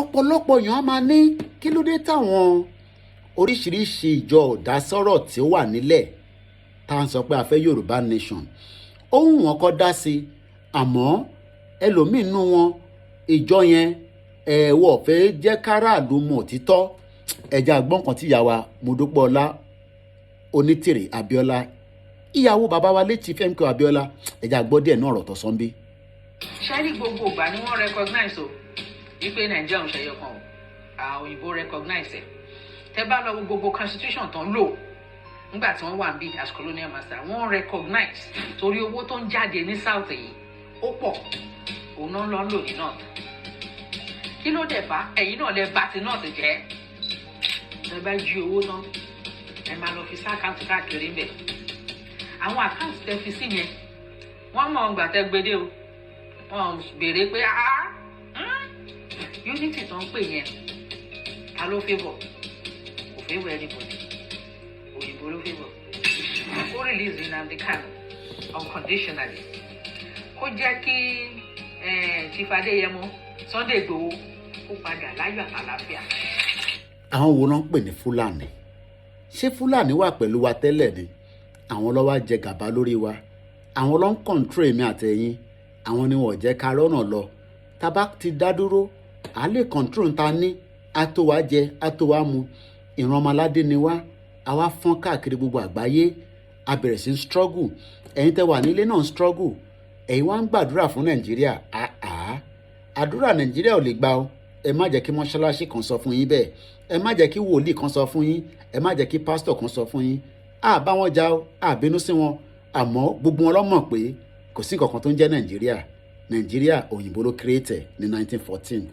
Ọ̀pọ̀lọpọ̀ èèyàn á máa ní, kí ló dé táwọn oríṣiríṣi ìjọ ọ̀dásọ́rọ̀ tí ó wà nílẹ̀ tá à ń sọ pé a fẹ́ Yorùbá nation? Ohun wọn kọ́ dá sí, àmọ́ ẹlòmíín nú wọn, ìjọ yẹn ẹ̀wọ̀ fẹ́ jẹ́ káràlú mọ̀ òtítọ́. Ẹ̀jẹ̀ àgbọ̀n kan tí ìyá wa Modúpẹ́ọlá Onítìrì Abíọ́lá, ìyàwó bàbá wa létí MKO Abíọ́lá, ẹ̀jẹ̀ àgbọ̀ díẹ̀ náà ọ̀rọ̀ tó sọ ń bí. Ṣé ní gbogbo ìgbà ni wọ́n recognize o wípé Nàìjíríà ń ṣẹyọ kan o? Àwọn òyìnbó recognize ẹ̀. Tẹ́ bá lọ wo gbogbo constitution tán lò nígbà tí wọ́n wà ń bí as colonial master, wọ́n recognize, torí owó tó ń jáde ní south yìí ó pọ̀, òun náà lọ ń lò ní north. Kí ló dẹ̀ fà? Ẹ̀yin náà lẹ bá ti north jẹ́. Tẹ́ bá jí owó tán, ẹ máa lọ fi sí account káàkiri ńbẹ̀. Àwọn account tẹ́ fi sí yẹn, wọ́n mọ̀ ọ́n gbà tẹ́ gbédè o. Wọ́n béèrè pé, ah, unity tó ń pè yẹn, ta ló favour? Kò favour anybody, òyìnbó ló favour. Kó release Nnamdi Kanu unconditionally, kó jẹ́ kí Chief Adéyẹmọ Sunday Igboho kó padà láyọ̀ àtàlàáfíà. Àwọn wo ló ń pè ní Fúlàní? Ṣé Fúlàní wà pẹ̀lú wa tẹ́lẹ̀ ni? Àwọn ló wá jẹ gàba lórí wa, àwọn ló ń control èmi àtẹ̀yìn, àwọn ni wọ́n jẹ́ ká rọ́nà lọ. Tá bá ti dá dúró, à lè control ta ní, á tó wá jẹ, á tó wá mu. Ìran ọmọládé ni wá, a wá fọ́n káàkiri gbogbo àgbáyé, a bẹ̀rẹ̀ sí struggle. Ẹ̀yin tẹ́ wà nílé náà ń struggle, ẹ̀yin wá ń gbàdúrà fún Nàìjíríà. Àá, àdúrà Nàìjíríà ò lè gbà o. Ẹ má jẹ́ kí mọ́ṣáláṣí kan sọ fún yín bẹ́ẹ̀, ẹ má jẹ́ kí wòlíì kan sọ fún yín, ẹ má jẹ́ kí pásítọ̀ kan sọ fún yín. À bá wọn jà o, à bínú sí wọn, àmọ́ gbogbo wọn ló mọ̀ pé kò sí nǹkan kan tó ń jẹ́ Nàìjíríà. Nàìjíríà, òyìnbó ló create ní 1914.